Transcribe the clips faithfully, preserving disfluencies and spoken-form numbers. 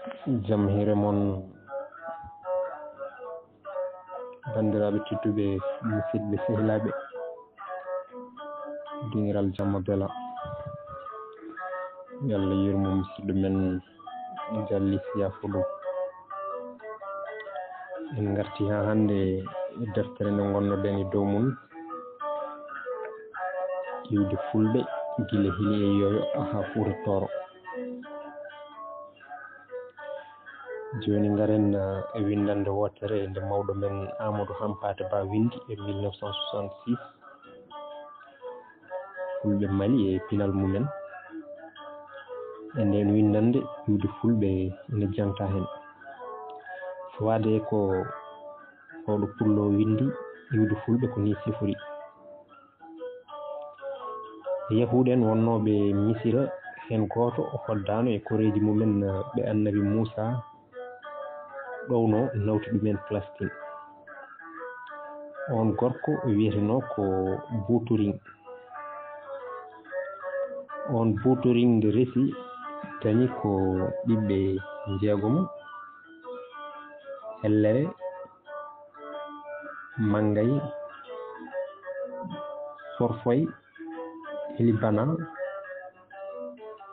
Jam hiire mon, banndiraaɓe tedduɓe, musidɓe sehilaaɓe, dingiral jamma bela. Yo Allah yurmo musidɗo men Jalli Siya Fuɗo. En ngarti haa hannde e deftere nde ngonnoɗen e dow mum, iwde fulɓe gila Hili e Yooyo haa Fuuta Tooro. Jooni ngaren, eh, e winndannde wootere nde mawɗo men Amadou Hampate Ba winndi e mille neuf cent soixante-six. Fulɓe Mali e pinal mumen. E ndeen winndannde, iwde fulɓe ina jangta heen. Fawaade ko oɗo pullo winndi, iwde fulɓe ko nii sifori. Yahuud en wonnooɓe Misira, heen gooto o hoddaano e koreeji mumen, eh, ɓe Annabi Muusa ɗowno nawti ɗumen Palestin. Oon gorko wiyetenoo ko Buuturin. Oon Buuturin nde resi dañi ko ɓiɓɓe njeegomo, hellere, manngay, sorfoy, Hilibana,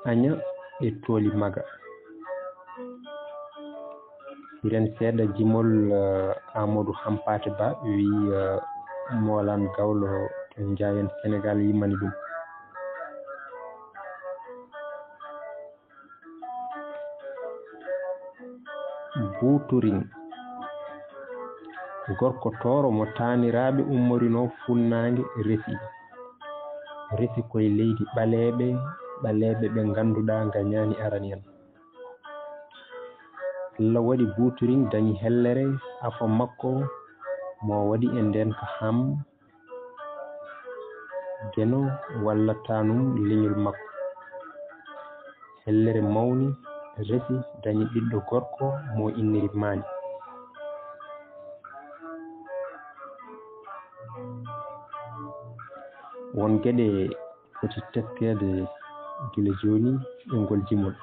Aña e Tooli Maga. Hiren seeɗa jimol, eh, Amadou Hampate Ba wi, eh, Moolaan Gawlo to Njaayen Senegaal yimmani ɗum. Buuturin, gorko Tooro mo taaniraaɓe ummorinoo funnaange resi. Resi koye leydi ɓaleeɓe, ɓaleeɓe ɓe ngannduɗaa ngañaani arani en. Allah waɗi Buuturin dañi hellere, afo makko mo waɗi e ndeen ka Ham, Geno wallata ɗum leñol makko. Hellere mawni, resi, dañi ɓiɗɗo gorko mo inniri Maani. Won geɗe foti teskeede gila jooni e ngol jimol.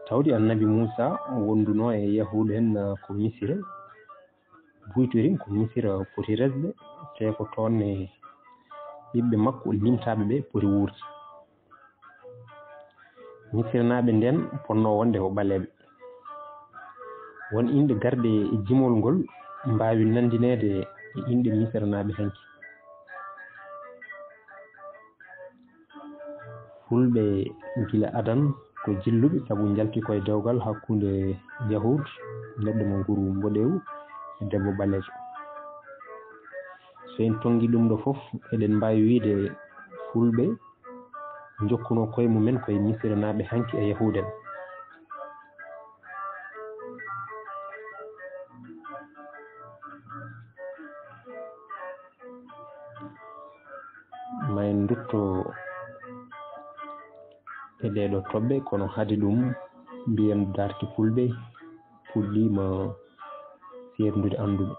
Tawde Annabi Muusa wondunoo e Yahuud en ko Misira, Buuturin ko Misira foti resde, te ko toon ne ɓiɓɓe makko limtaaɓe ɓe poti wuurde. Misiranaaɓe ndeen potnoo wonde ko ɓaleeɓe. Won inɗe garɗe e jimol ngol mbaawi nanndineede e inɗe Misiranaaɓe hanki. Fulɓe gila adan ko jilluɓe, sabu njalti koye dewgal hakkunde Yahuud, neɗɗo mo nguru mboɗeewu, e debbo ɓaleejo. So en tonngi ɗum ɗo fof, eɗen mbaawi wiyde Fulɓe njokkunoo koye mumen koye Misiranaaɓe hanki e Yahuud en. Ma en ndutto e ɗee ɗoo toɓɓe, kono hade ɗum, mbiyen darti Fulɓe puɗɗiima seerndude annduɓe.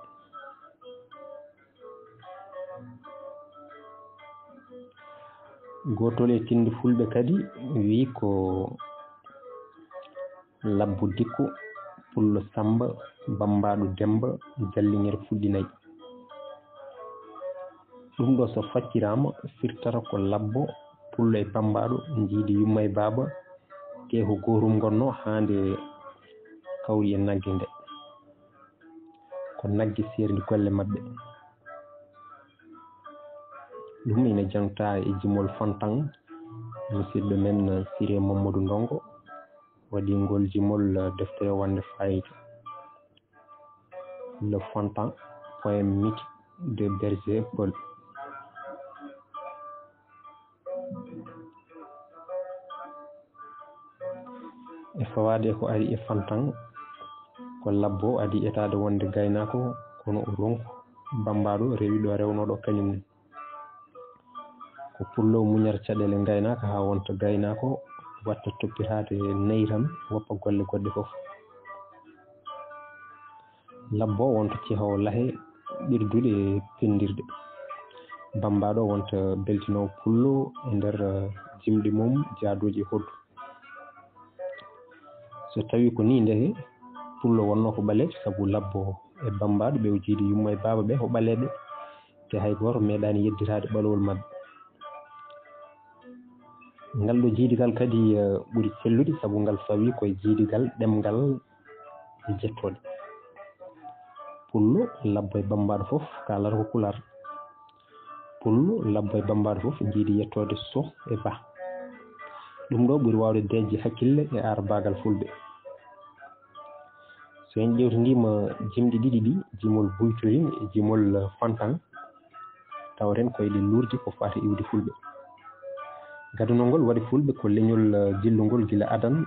Gootol e tindi Fulɓe kadi wiyi ko Labbo Dikko, Pullo Samba, Bammbaaɗo Demmba, Jalliŋere Fuɗɗi Nayi. Ɗum ɗo so facciraama, firtata ko Labbo, Pullo e Bammbaaɗo njiidi yumma e baaba, tee ko gootum ngonnoo haa nde kawri e nagge nde. Ko nagge seerndi golle maɓɓe. Ɗum ina jangta e jimol Fantaŋ, musidɗo men Siré Mamadou Ndongo waɗi ngol jimol, eh, deftere wonde fayida, Le Fantan, poème mythique de Berger Paul. E fawaade ko ari e Fantan, ko Labbo adii etaade wonde gaynaako, kono o ronku Bammbaaɗo rewi ɗo rewnoo ɗo kañum ne. Ko pullo muñata caɗeele ngaynaaka haa wonta gaynaako, watta toppitaade nayi tan, woppa golle goɗɗe fof. Labbo wonta cehoowo lahe ɓirduɗe penndirɗe. Bammbaaɗo wonta beltinoowo pullo e nder, eh, jimɗi mum jaaduuji e hoddu. So tawii ko nii, ndeke pullo wonnoo ko ɓaleejo, sabu labbo e bammbaaɗo ɓe o jiidi, yumma e baaba ɓe ko ɓaleeɓe, te hay gooto meeɗaani yedditaade ɓalowol maɓɓe. Ngal ɗoo jiidigal kadi, eh, ɓuri sellude, sabu ngal fawii ko e jiidigal ɗemngal e jettooɗe. Pullo, labbo e bammbaaɗo fof kaalata ko Pulaar. Pullo, labbo e bammbaaɗo fof njiidi yettoode Soh e Bah. Ɗum ɗoo ɓuri waawde deeƴde hakkille e aarbaagal Fulɓe. So en ƴeewtindiima jimɗi ɗiɗi ɗi, jimol Buyturin e jimol Fantan, tawaten ko eɗe luurdi ko faati iwdi Fulɓe. Gadunol ngol waɗi Fulɓe ko leñol, eh, jillungol gila adan,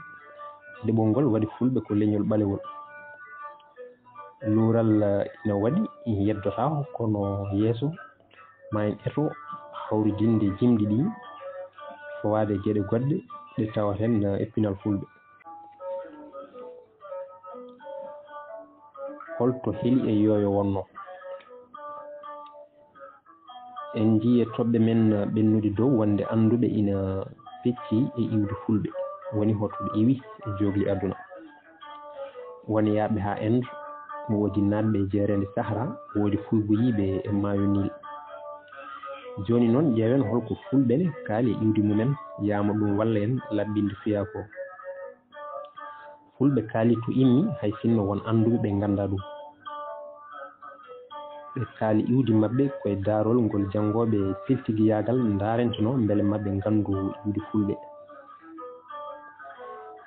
ɗeɓol ngol waɗi Fulɓe ko leñol ɓalewol. Luural, eh, ina waɗi, yeddotaako, kono yeeso ma en eto hawridinde jimɗi ɗi, fawaade e geɗe goɗɗe ɗe tawaten, eh, e pinal Fulɓe. Holto heli e yooyo wonnoo? En njiyii e toɓɓe men ɓennude dow wonde annduɓe ina peccii e iwdi Fulɓe, woni hoto ɓe iwi e jookli aduna. Woneyaaɓe haa Inde, woodi naatɓe e jeereende Sahara, woodi fulbuyiiɓe e maayo Niil. Jooni noon, ƴeewen holko Fulɓe ne kaali e iwdi mumen, yaama ɗum walla en laɓɓinde fiyaaku o. Fulɓe kaali to immi, hay sinno won annduɓe ɓe nganndaa ɗum. Ɓe kaali iwdi maɓɓe ko e daarol ngol janngooɓe siltigiyaagal ndaarentenoo mbele maɓe nganndu iwdi Fulɓe.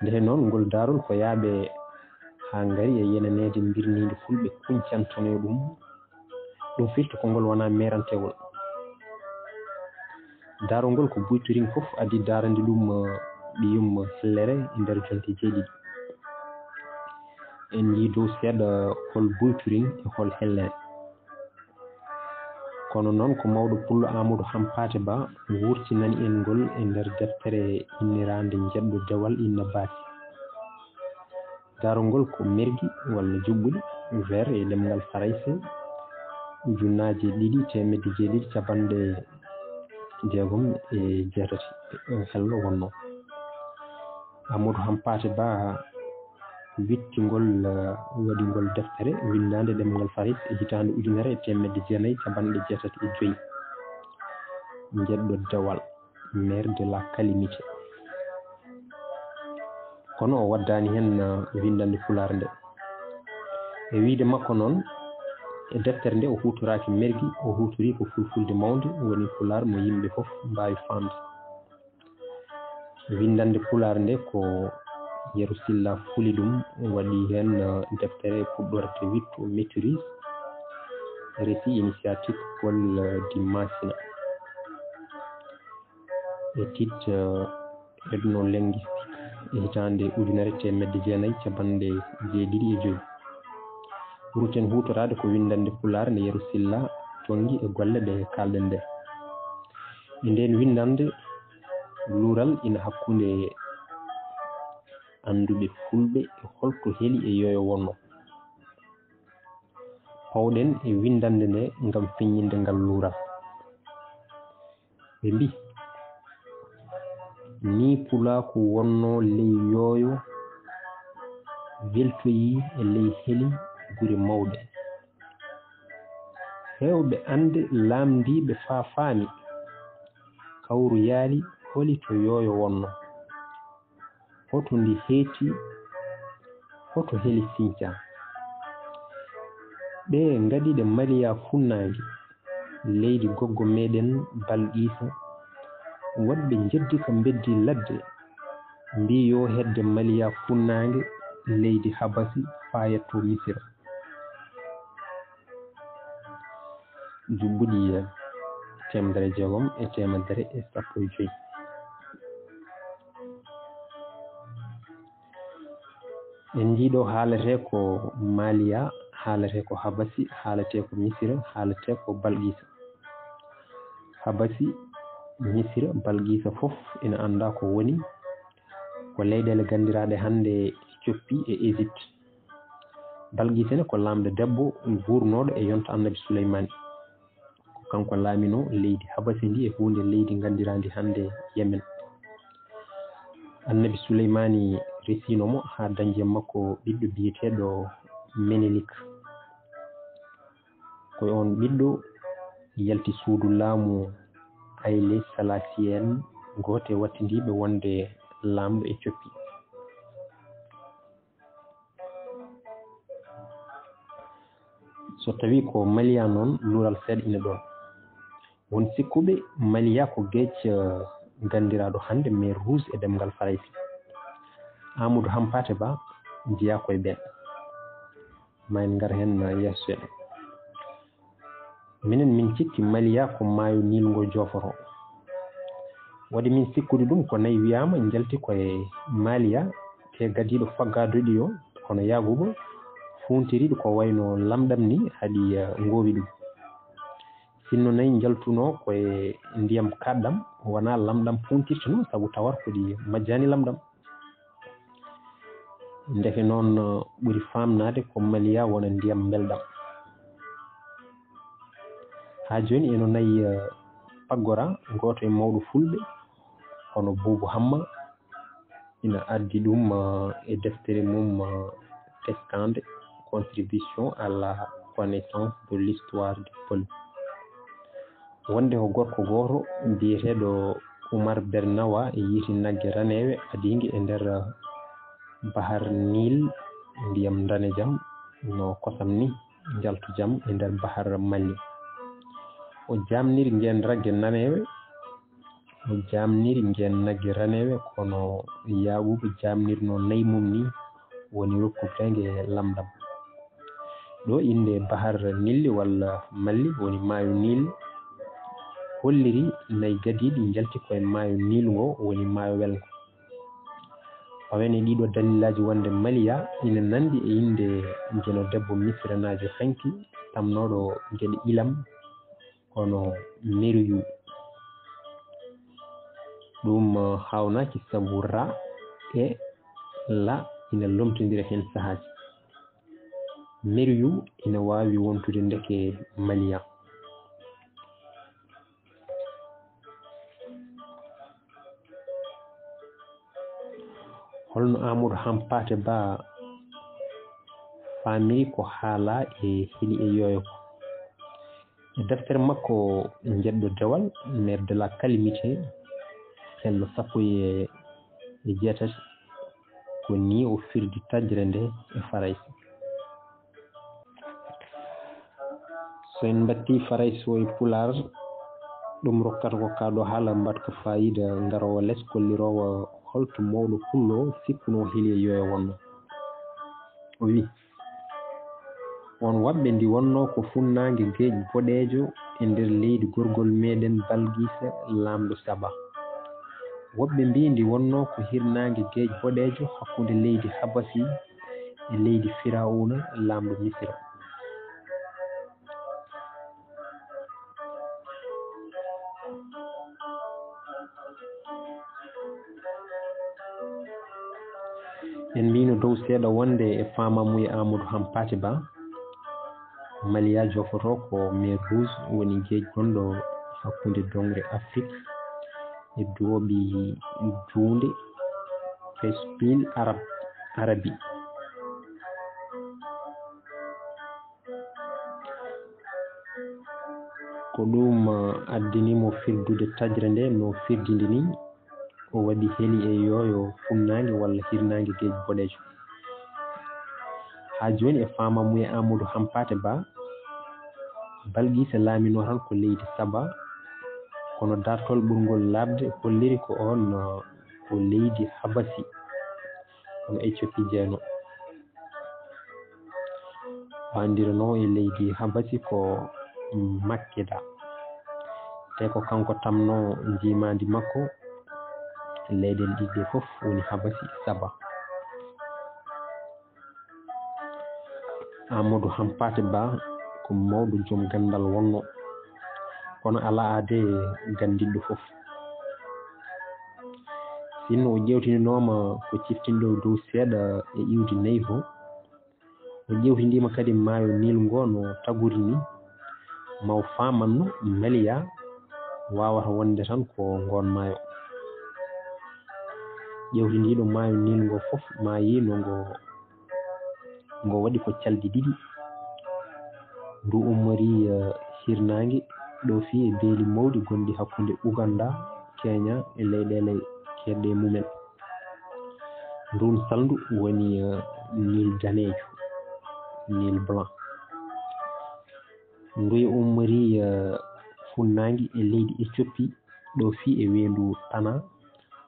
Ndeke noon, ngol daarol ko yaaɓe haa ngari e yenaneede mbirniindi Fulɓe kuñcantanoo ɗum. Ɗum firti ko ngol wonaa meeranteewol. Daarol ngol ko Buyturin fof adii daarande ɗum, eh, ɓiyum hellere e nder jonte jeeɗiɗi. En njii dow seeɗa hol Buyturin e hol hellere. Kono noon ko mawɗo pullo Aamadu Hampaate Ba wurtinani en ngol e nder deftere inniraande Njeɗɗo Dewal Inna Baasi. Daarol ngol ko mergi walla juɓɓudi, vert e ɗemngal Farayse, ujunnaaje ɗiɗi teemedde jeeɗiɗi cappanɗe jeegom e jeetati, eh, hello wonnoo. Amadou Hampaate Ba witti ngol, eh, waɗi ngol deftere winndaande ɗemngal Farayse e hitaande ujunere e teemedde jeenayi cappanɗe jeetati e joy. Njeɗɗo Dewal, Mère de la Calamité. Kono o waddaani heen, eh, winndannde Pulaar nde. E wiyde makko noon, e deftere nde o huutoraaki mergi, o huutorii ko fulfulde mawnde, woni Pulaar mo yimɓe fof mbaawi faamde. Winndannde Pulaar nde ko Yero Silla fuli ɗum, waɗi heen, eh, deftere puɗɗorde wittu maîtrise, récit initiatique Paul, eh, di Massina. E titre, eh, ethno-linguistique e hitaande ujunere teemedde jeenayi cappanɗe jeeɗiɗi e joy. Ɓurten huutoraade ko winndannde Pulaar nde Yero Silla tonngi e golle ɗe kaalɗen ɗe. E ndeen winndannde, luural ina hakkunde annduɓe Fulɓe e holto heli e yooyo wonnoo. Pawɗen e winndannde nde ngam feññinde ngal luural. Ɓe mbii, nii pulaaku wonnoo ley yooyo, weltoyii e ley heli gure mawɗe. Heewɓe annde laamndiiɓe faa faami, kawru yaali holi to yooyo wonnoo. Hoto ndi heeti, hoto heli siñcaa. Ɓe ngaɗi ɗe Maliya funnaange, leydi goggo meɗen Balqiisa. Woɗɓe njeddi ka mbeddi ladde, mbii yoo hedde Maliya funnaange, leydi Habasi faa yetto Misira. Juɓɓudi teemedere jeegom e teemedere e sappo e joy. En njii ɗo haaletee ko Maliya, haaletee ko Habasi, haaletee ko Misira, haaletee ko Balqiisa. Habasi, Misira, Balqiisa fof ina anndaa ko woni, ko leyɗeele ganndiraaɗe hannde Ethiopie e Égypte. Balqiisa ne ko laamɗo debbo guurnooɗo e yonta Annabi Suleymaani. Ko kanko laaminoo leydi Habasi ndi e huunde leydi nganndiraandi hannde Yemen. Annabi Suleymaani Wesino mo haa dañde e makko ɓiɗɗo biyeteeɗo Menelik. Ko e oon ɓiɗɗo yalti suudu laamu Haile Selassie en, gooto e wattindiiɓe wonde laamɗo Ethiopie. So tawii ko Maliya noon, luural seeɗa ina ɗoon. Won sikkuɓe Maliya ko geec, eh, ganndiraaɗo hannde mer Rouge e ɗemngal Farayse. Amadou Hampâté Bâ jeyaa ko e ɓeen. Ma en ngar heen, eh, yeeso seeɗa. Minen min cikki Maliya ko maayo Nil ngo joofotoo. Waɗi min sikkude ɗum ko nayi wiyaama njalti ko e Maliya, te gadiiɗo faggaaduɗi o, hono Yaaguuba, fuuntiriiɗo ko wayno lamɗam ni, haɗi, eh, ngoowi ɗum. Sinno nayi njaltunoo ko e ndiyam kaɗɗam, wonaa lamɗam fuuntirtunoo, sabu tawata ko ɗi majjaani lamɗam. Ndeke noon, eh, ɓuri faamnaade ko Maliya wona ndiyam mbelɗam. Haa jooni eno nayi, eh, paggora gooto e mawɗo fulɓe, hono Buubu Hamma, ina addi ɗum, eh, e deftere mum, eh, teskaande Contribution à la connaissance de l'histoire du Pël. Wonde ko gorko gooto biyeteeɗo Umar Bernawa e yiiti nagge raneewe adiinge e nder Bahar Nil, ndiyam ndanejam no kosam ni, njaltujam e nder Bahar Mali. O jaamniri ngeen ragge naneewe, o jaamniri ngeen nagge raneewe, kono Yaaguuba jaamnirnoo nayi mum ni, woni rokkude nge lamɗam. Ɗo innde Bahar Nilli walla Malli, woni maayo Nil, holliri nayi gadiiɗi njalti ko e maayo Nil ngo, woni maayo welngo. Paamen e ɗiɗo dalilaaji wonde Maliya ina nanndi e innde jeno debbo Misiranaajo hanki tamnooɗo geɗe ilam, hono Meriyu. Ɗum, eh, haawnaaki sabu ra e la ina lomtondira heen sahaaji. Meriyu ina waawi wontude ndeke Maliya. Holno Amadou Hampâté Bâ faamiri ko haalaa e heli e yooyo ko? E deftere makko njeɗɗo dewal, Mer de la Calamité, hello sappo e jeetati, ko nii o firdi taƴre nde e Farayse. So en mbattii Farayse o e Pulaar, ɗum rokkata ko kaa ɗoo haala mbaɗka faayiida ngaroowa les kolliroowa holto mawɗo pullo sikkunoo heli e yooyo wonnoo. O wiyi, "On waɓɓe ndi wonnoo ko funnaange geej boɗeejo e nder leydi gorgol meeɗen Balgiisa, laamɗo Saba. Woɓɓe mbii ndi wonnoo ko hirnaange geej boɗeejo hakkunde leydi Habasi e leydi Firawuna, laamɗo Misira." En mbiino dow seeɗa wonde e faamamuye Amadou Hampâté Bâ, Maliya jofotoo ko mer Rouge, woni geej gonɗo hakkunde doŋre Afrik e duwoɓi juunde Presqu'île Arab, Arabi. Ko ɗum, eh, addani mo firdude taƴre nde no firdinde ni, o waɗi heli e yooyo funnaange walla hirnaange geej boɗeejo. Haa jooni e faamamuye Amadou Hampâté Bâ, Balgiisa laaminoo tan ko leydi Saba, kono dartol ɓurngol laaɓde holliri ko oon, eh, ko leydi Habasi, kono Ethiopie jeyanoo. O anndiranoo e leydi Habasi ko Makkeda. Te ko kanko tamnoo njiimaandi makko, leyɗeele ɗiɗi ɗe fof woni Habasi e Saba. Amadou Hampâté Bâ ko mawɗo joom ganndal wonnoo, kono alaa aadee ganndiɗɗo fof. Sinno o ƴeewtindinooma ko ciftinɗo dow seeɗa e iwdi nayi ko, o ƴeewtindiima kadi maayo Nil ngo no tagori ni, ma o faamanno Maliya waawata wonde tan ko ngoon maayo. Ƴewti ndiɗo maayo Nil ngo fof maayi no ngo, ngo waɗi ko calɗi ɗiɗi. Ndu ummori, eh, hirnaange ɗo fii e beeli mawɗi gonɗi hakkunde Uganda, Kenya e leyɗeele keedɗe mumen. Ndun salndu woni, eh, Nil daneejo, Nil blanc. Ndu ummori, eh, funnaange e leydi Ethiopie ɗo fii e weendu Tana,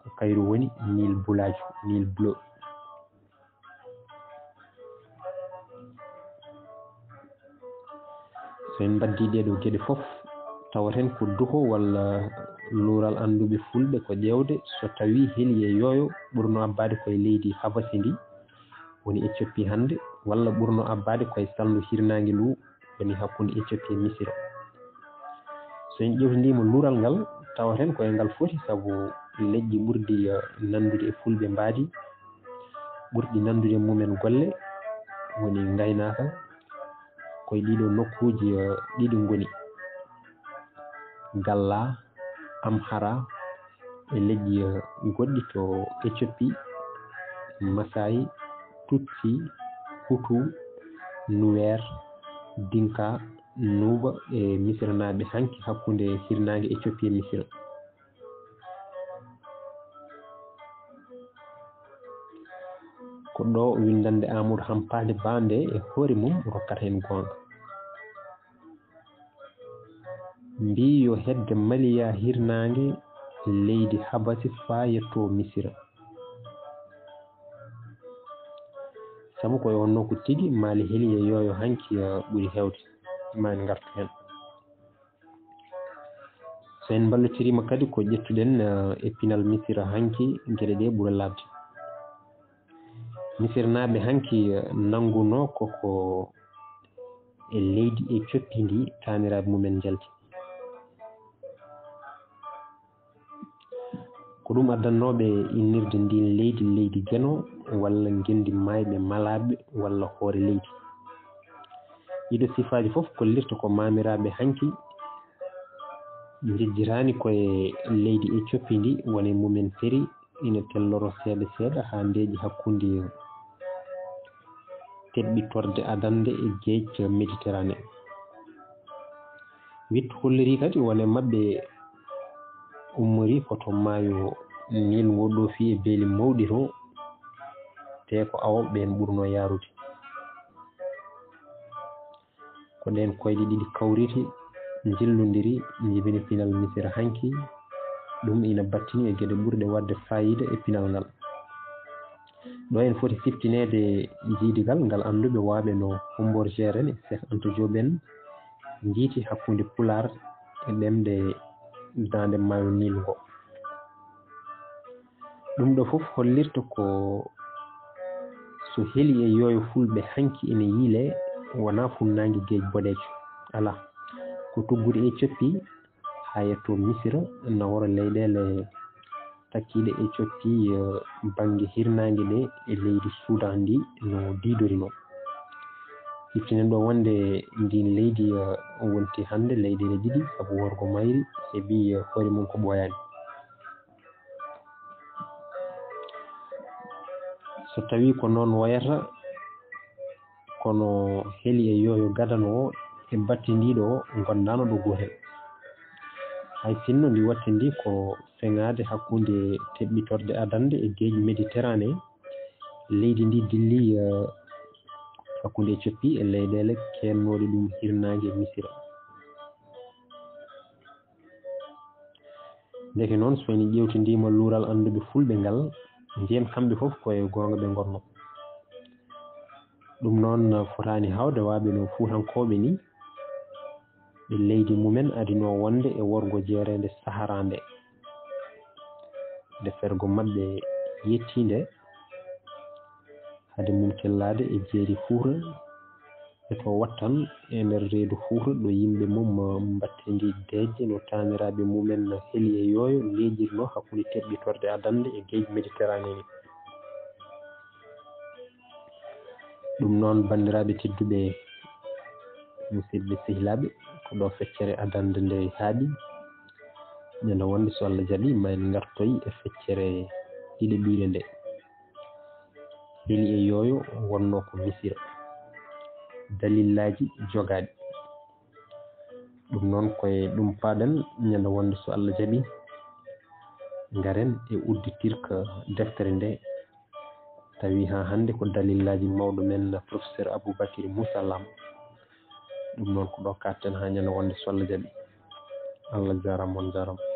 ko kayru woni Nil bulaaju, Nil bleu. So en mbaddii ɗee ɗoo geɗe fof, tawaten ko duho walla luural annduɓe fulɓe ko ƴeewde so tawii heli e yooyo ɓurno abbaade ko e leydi Habasi ndi, woni Ethiopie hannde, walla ɓurno abbaade ko e salndu hirnaange ndu, woni hakkunde Ethiopie e Misira. So en ƴewtindiima luural ngal, tawaten ko e ngal foti, sabu leƴƴi ɓurɗi, eh, nanndude e fulɓe mbaadi, ɓurɗi nanndude e mumen golle, woni ngaynaaka, ko e ɗiɗo nokkuuji, eh, ɗiɗi ngoni. Galla, Amhara, e leƴƴi, eh, goɗɗi to Ethiopie, Masai, Tutsi, Hutu, Nuer, Dinka, Nuba e Misiranaaɓe hanki hakkunde hirnaange Ethiopie e Misira. Ko ɗo winndannde Amadou Hampâté Bâ nde e hoore mum rokkata en goonga. Mbii yo hedde Maliya hirnaange leydi Habasi faa yettoo Misira. Sabu ko e on nokku tigi Mali heli e yooyo hanki, eh, ɓuri heewde. Ma en ngartu heen. So en mballitiriima kadi ko ƴettuɗen, eh, e pinal Misira hanki, geɗe ɗe ɓura laaɓde. Misirnaaɓe hanki, eh, nanngunoo ko ko e leydi Ethiopie ndi taaniraaɓe mumen njalti. Ko ɗum addannooɓe innirde ndiin leydi, leydi Geno, walla ngenndi maayɓe malaaɓe, walla hoore leydi. Ɗiɗo sifaaji fof kollirta ko maamiraaɓe hanki njejjitaani ko e leydi Ethiopie ndi, woni mumen feri, ina telloro seeɗa seeɗa haa ndeeƴi hakkunde teɓɓitorde adannde e geec Méditerranée. Wiɗto holliri kadi won e maɓɓe ummori ko to maayo Nil ngo ɗo fii e beeli mawɗi to, te ko awo ɓeen ɓurnoo yaarude. Ko ɗeen koyɗe ɗiɗi kawriti, njillondiri, njibini pinal Misira hanki. Ɗum ina battini e geɗe ɓurɗe waɗde faayiida e pinal ngal. Ɗo en foti siftineede jiidigal ngal annduɓe waaɓe no Humbodt Gérer en e Cheikh Anta Diop en njiiti hakkunde Pulaar e ɗemɗe daande maayo Nil ngo. Ɗum ɗo fof hollirta ko so heli e yooyo fulɓe hanki ina yiilee, wonaa funnaange geec boɗeejo. Alaa, ko tuggude Ethiopie haa yettoo Misira, nawora leyɗeele takkiiɗe Ethiopie, eh, bannge hirnaange nde e leydi Sudan ndi no diidorinoo. Siftinen ɗo wonde ndiin leydi, eh, wonti hannde leyɗeele ɗiɗi, sabu worgo mayri heɓi, eh, hoore mum ko ɓooyaani. So tawii ko noon wayata, kono heli e yooyo gadano o e batte ndii ɗo ngondaano ɗo gootel. Hay sinno ndi wattindii ko feŋaade hakkunde teɓɓitorde adannde e geec Méditerranée, leydi ndii dillii, eh, hakkunde Ethiopie e leyɗeele keennooɗe ɗum hirnaange e Misira. Ndeke noon, so en ƴeewtindiima luural annduɓe fulɓe ngal, njiyen kamɓe fof ko e goonga ɓe ngonnoo. Ɗum noon fotaani hawde waaɓe no Fuutankooɓe ni, ɓe leydi mumen adinoo wonde e worgo jeereende Sahara nde. Nde fergo maɓɓe yettii nde, hade mum tellaade e jeeri Fuuta, e to Wattan, e nder reedu Fuuta, ɗo yimɓe mum mbattindii deeƴƴe no taaniraaɓe mumen heli e yooyo leeƴirnoo hakkunde teɓɓitorde adannde e geec Méditerranée ni. Ɗum noon, banndiraaɓe tedduɓe, musidɓe sehilaaɓe, ko ɗo feccere adannde nde haaɗi. Ñande wonde, so Allah jaɓi, ma en ngartoy e feccere Ɗiɗaɓiire nde heli e yooyo wonnoo ko Misira. Dalillaaji jogaaɗi. Ɗum noon ko e ɗum paaɗen ñande wonde so Allah jaɓi ngaren e udditirka deftere nde tawi haa hannde ko dalillaaji mawɗo men professeur Aboubacry Moussa Lam. Ɗum noon ko ɗo katten haa ñande wonde so Allah jaɓi. Allah jaaraama, on jaaraama.